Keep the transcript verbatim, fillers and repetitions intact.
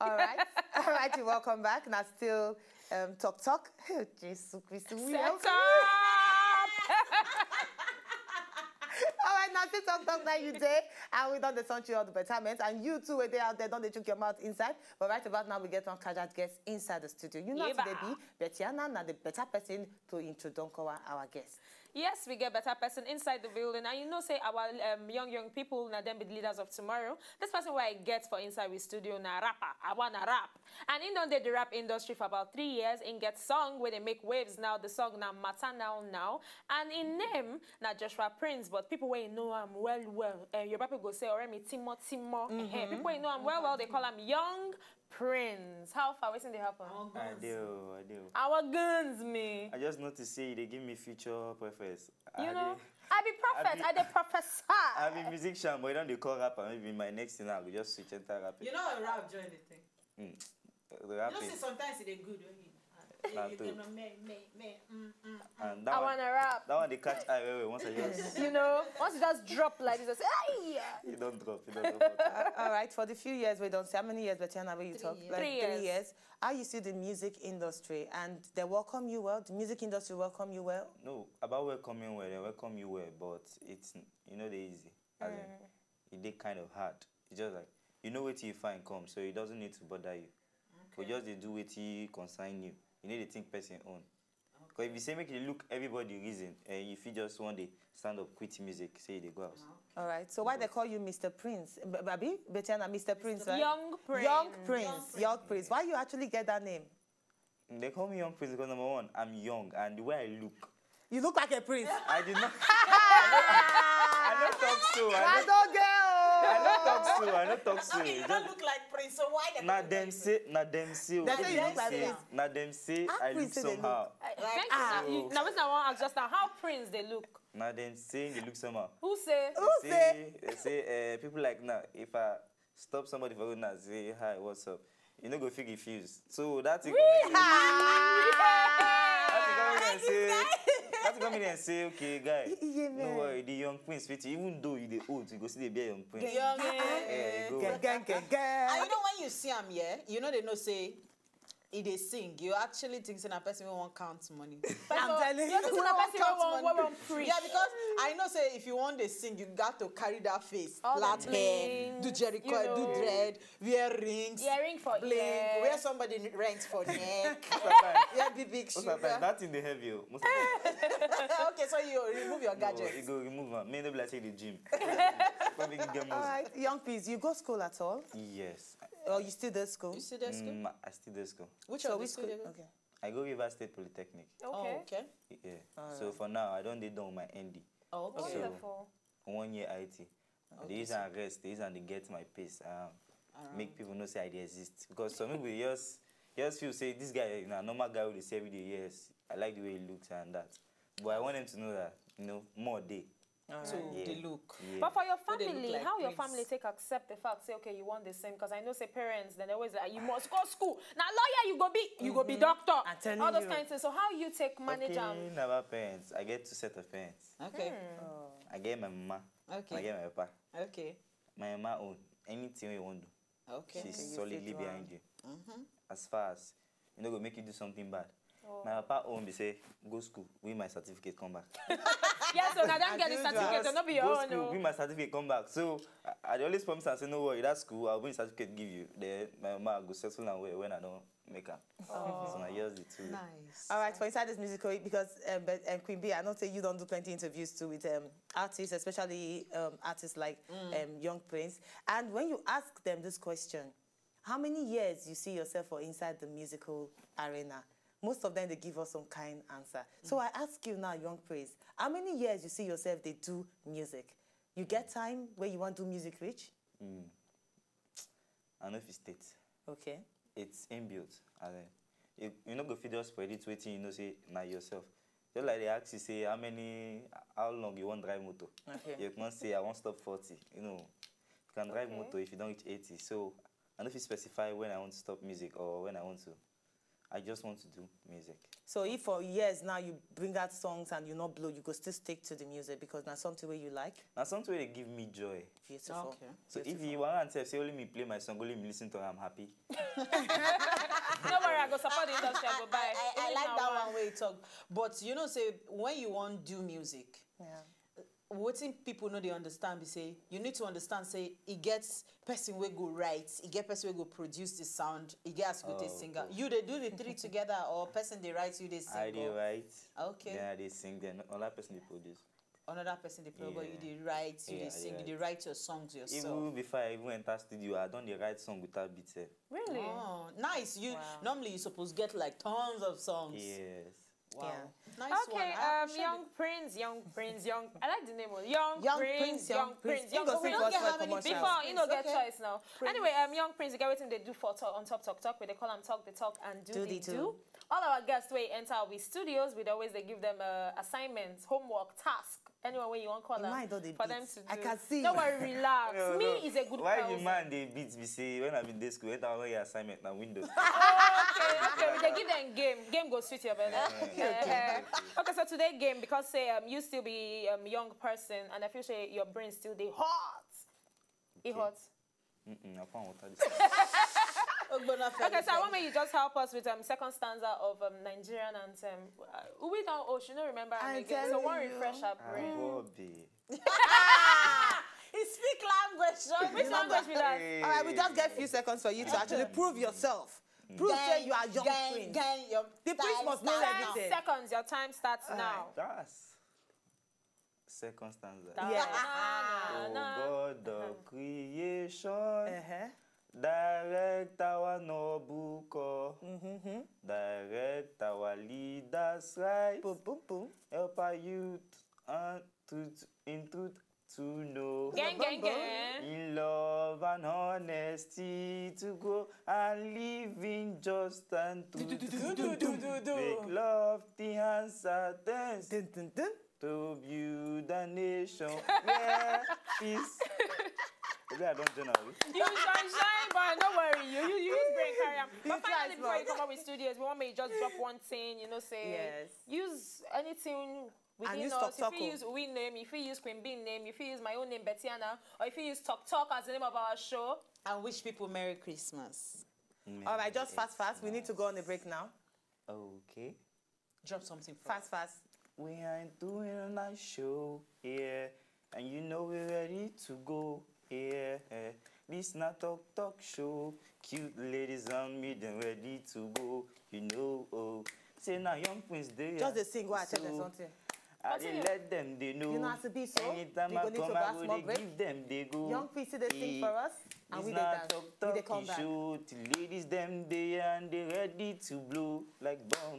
All right. All right, you welcome back. Now still um, talk talk. Jesus Christ. We Set are- up. All right, now still talk talk now you day, and we don't the sun you all the betterment, and you too were there out there don't they chook your mouth inside. But right about now we get one casual guest inside the studio. You know Yeba. Today be Betiana, now the better person to introduce our, our guest. Yes, we get better person inside the building, and you know say our um, young young people now them be the leaders of tomorrow. This person where I get for inside with studio na rapper. I wanna rap, and in don dey the rap industry for about three years. In get song where they make waves now. The song now matter now now, and in name na Joshua Prince, but people where know him well well. Uh, your people go say already Timo Timo. Eh, people where know him well well they call him Young Prince. How far? Wetin dey happen? I do, I do. Our guns me. I just noticed say they give me future preference. You I know, dey- I be prophet. be- I dey prophesy. I be musician, but you don't dey call rapper. Maybe my next thing I go just switch enter rapping. You know, a rap join the thing. Mm. The You know, rapping. See, sometimes it is good when you. Nah, you too. Can, me, me, me, mm, mm. And I that one, wanna rap. That one they catch eye well, well once I just. You know, once you just drop like this, I say, hey! You don't drop, you don't drop. All right, for the few years we don't see how many years Betiana will you talk? Years. Like Three three years. years. How you see the music industry and they welcome you well? The music industry welcome you well? No, about welcoming well, they welcome you well, but it's you know they easy. As in, it dey kind of hard. It's just like you know what you find come, so it doesn't need to bother you. But just they do what you consign you. You need to think person own. Because if you say make you look everybody reason, and if you just one day stand up, quit music, say they go out. All right. So why they call you Mister Prince? B- Babi, Betiana, Mister Prince, right? Young Prince. Young Prince. Young Prince. Why you actually get that name? They call me Young Prince because number one, I'm young, and the way I look, You look like a prince. I did not. I don't talk so. I Why don't, don't I girl? don't talk so. I don't talk so. Okay, you It's don't just- look like Prince, so why the Na dem say, na dem say, Dem say you na look like dem Prince. say, na dem say Ah, I look Prince say they somehow. Uh, thank you. You- Now, it's not one ask just now. How Prince they look? Na dem say they look somehow. Who say? Who say? They say uh, people like now, if I stop somebody for road now, say hi, what's up? You know, go feel refused. So that's it. Really? That's it. Come and say, that's come and say, okay, guy. Yeah, No man. worry, the Young Prince fit you. Even though you the old, you go see the be a Young Prince. Young. Eh, go. Gang, gang, gang, gang. And you know when you see him, yeah, you know they know say he dey sing. You actually think say na person wey wan count money. I'm telling You you. think na person wey wan wey wan preach? Yeah, because I know say if you wan dey sing, you got to carry that face, All the flat hair, do blings, Jericho, you know. Do dread, wear rings, Earring for bling, ear. Wear somebody rings for neck, Sometimes, wear big big sometimes sugar. That thing they heavy. Oh. Most of the time. Okay, so you remove your No, gadgets. you go remove am. May no be like say the gym. Probably get All most. Right, young Prince, you go school at all? Yes. Or you still there school? You see the school? Mm, I still dey school. Which So of the which school? school? You go? Okay. I go River State Polytechnic. Oh, Okay. Okay. Yeah. So for now, I don't dey done with my N D. Oh, okay. So- Wonderful. One year I T. I dey use Okay. and rest. They use and they get my pace. Um, Around. Make people know say I dey exist. Because some people just just feel say this guy na normal guy wey dey see every day. Yes, I like the way he looks and that. But I want them to know that you know more day. So Yeah. they look. Yeah. But for your Who they look family, like how your Prince? Family take accept the fact say okay, you want the same? Because I know say parents, then they always like you must go school. Now lawyer you go be, you go be doctor. I'm telling All those you. Kind of things. So how you take manage Okay, am? Never parents. I get two set of parents. Okay. Oh. I get my mama. Okay. I get my papa. Okay. My mama own anything you want do. Okay. She's You solidly fit do behind am. you. Mm-hmm. As far as you know, go make you do something bad. Oh. My papa own be say go school, bring my certificate come back. Yes, so now don't get the As usual. certificate, so not be your Go own. school, Oh. Bring my certificate come back. So I, I dey always promise and say no worry, that school I'll bring the certificate give you. Then my mama go settle and where when I don't make am. So I just the two. Nice. All right, for inside this musical, because um, but, um, Queen B, I know say you don't do plenty interviews too with um, artists, especially um, artists like um, Young Prince. And when you ask them this question, how many years you see yourself for inside the musical arena? Most of them they give us some kind answer. So I ask you now, Young Prince, how many years you see yourself they do music? You get time where you want to do music reach? Mm. I know if you state. Okay. It's inbuilt. And then you, you no go fit just predict wetin you know say na yourself. Just like they ask you say how many how long you wan drive motor. Okay. You can say I wan stop forty. You know, you can drive Okay. Motor if you don't reach eighty. So I no fit specify when I want to stop music or when I want to. I just want to do music. So if for years now you bring out songs and you not blow, you go still stick to the music because na something wey you like. Na something wey dey give me joy. Beautiful. Okay. So if Beautiful. you want to say only me play my song, only me listen to it, I'm happy. No worry, I go support the industry. I go buy. I, I Only like now that one. One wey you talk. But you know, say when you want do music, Yeah. wetin people no dey understand be say you need to understand say e get person wey go write, e get person wey go produce the sound, e get as you go take Oh, singer. cool. You dey do the three together, or person dey write, you dey sing. I dey Or- write. Okay. Then I dey sing. Then another person dey produce. Another person dey play, but you Yeah. dey write, you Yeah, dey sing, yeah. You dey write your songs yourself. Even before I even enter studio, I don dey write song without beat sef. Really? Oh, nice. You Wow. Normally you suppose get like tons of songs. Yes. Wow. Yeah. Nice one. Okay, I um, appreciate young it. Prince, young Prince, young. I like the name. Oh. Young, Young Prince, Prince, young Young Prince. Prince, He young go Prince. sing We for don't us get for how many commercial. Before, you know, get Okay. choice now. Prince. Anyway, um, young Prince, you get wetin dey do for talk on top, talk, talk. With they call am talk the talk and do, Do the the do. do. All our guests wey enter we studios, we dey always dey give them uh, assignments, homework, task, anyone wey you wan call Mine am don dey for them beat. to do. I can see. No worry, relax. No, Me no. is a good Why person. The man dey beat me say when I been dey school, when I wan get assignment na window. Okay, okay. We dey give them game. Game go sweet your brother. Yeah, Eh, eh. Okay, so today game because say um, you still be um, young person and I feel say your brain still dey hot. It Okay. hot. Mm-mm, I found water this. Ogbonna Okay, so I Femi. want you just help us with um second stanza of um Nigerian anthem. Uh, we don't oh she no remember am I again. So tell one you. refresh our brain. Abobi. He speak language. Which language be that? All right, we just get a few seconds for you to actually prove yourself. Prove say you are young Gang, Prince. gang, your The Prince time must know start everything. now. Seconds, your time starts All now. That's second stanza. Da- Yeah. na- na- Oh na- God of creation, Uh-huh. direct our noble call, Mm-hmm. direct our leaders right, Boom, boom, boom. help our youth and truth in truth to know. Gang, gang, gang. In love and honesty to grow and live in just and truth. Make love the answer thanks Dun, dun, dun. To build a nation where peace. Maybe I don't join am. You shine, shine, but no worry. You, you, you use brain carry am. But You try finally, before you small. Come up with studios, we want me just drop one thing, you know, say Yes. use anything And within use us. Talk If Talk, you oh. Use we name, if you use Queen Bean name, if you use my own name, Betiana, or if you use Talk Talk as the name of our show. And wish people Merry Christmas. All right, just fast, fast. We need to go on a break now. Okay. Drop something for Fast, fast. We are doing a nice show here, and you know we're ready to go here. This na Talk Talk show. Cute ladies and me, them ready to go. You know, oh, say now young Prince dey. Just dey sing while I tell them something. I dey Continue. Let them they know. You know as it be so. Anytime We I go need come, to I pass go more dey break. Give them they go. Young P C dey sing Eh, for us, and this we dey na dance. Talk We dey Talk come back. Show. The ladies them dey and they ready to blow like bomb.